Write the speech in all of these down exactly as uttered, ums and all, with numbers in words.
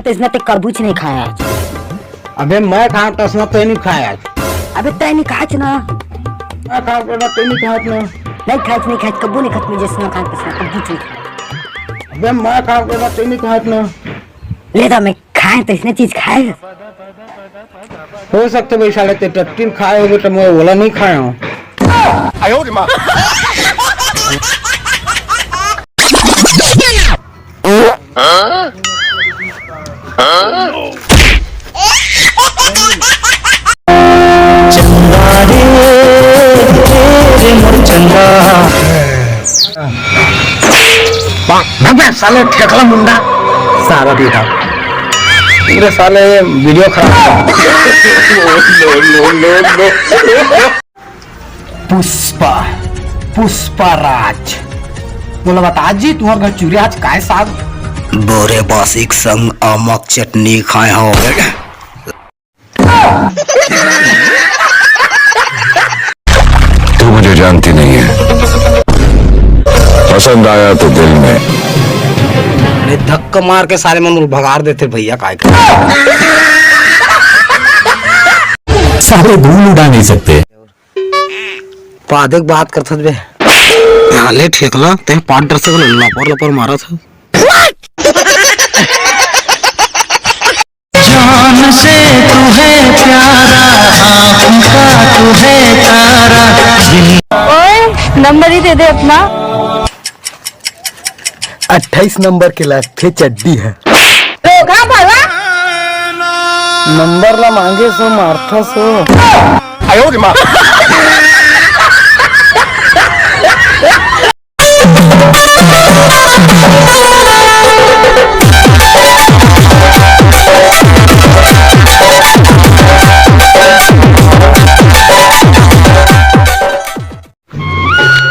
तइसना ते कभूच नहीं खाए आज। अबे मैं खांव तइसना ते नहीं खाए आज। अबे तैं नहीं खाच ना। मैं खांव तइसना ते नहीं खाच ना। नहीं खाच, नहीं खाच, कभू नहीं खाच, मैं जइसना खांव तइसना कभूच नहीं खाए। अबे मैं खांव तइसना ते नहीं खाच ना। ले दा मैं खाए तइसने चीज खाए। हो सकथे भाई साले ते टट्टी ल खाए होबे त मैं ओला नहीं खाए हंव। चंदा रे, रे मोर चंदा। अबे साले ठेकला मुंडा, सारा बेटा, पूरे साले ये वीडियो खराब। पुष्पा, पुष्पा राज। बोला बता जी, तुम्हारे घर चूरे आज काय साग? बोरे बासिक संग अमक चटनी खाए हो। तू मुझे जानती नहीं है। पसंद आया तो दिल में। अरे धक्का मार के सारे मन भगार देते भैया, काय कर। सारे धूल उड़ा नहीं सकते। पादे के बात करथस बे। हाले ठेकला, ते पाद डर से लपर लपर मारा था। जान से तू है प्यारा, आँखों का तू है तारा। ओए, नंबर ही दे दे अपना। अट्ठाईस नंबर के लाइफ के चड्डी है। तो का भला? नंबर ला मांगे सो मारथा सो।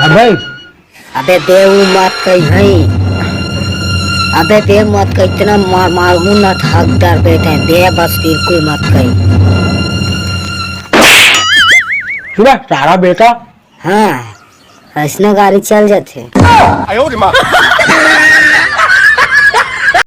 अबे अबे बे, ऊ मत कही भाई। अबे बे, मत कही, इतना मार, मारू ना थकदार बेटा है। बे, बस बिल्कुल मत कही। सुबह सारा बेटा। हाँ, अइसने गाड़ी चल जाथे।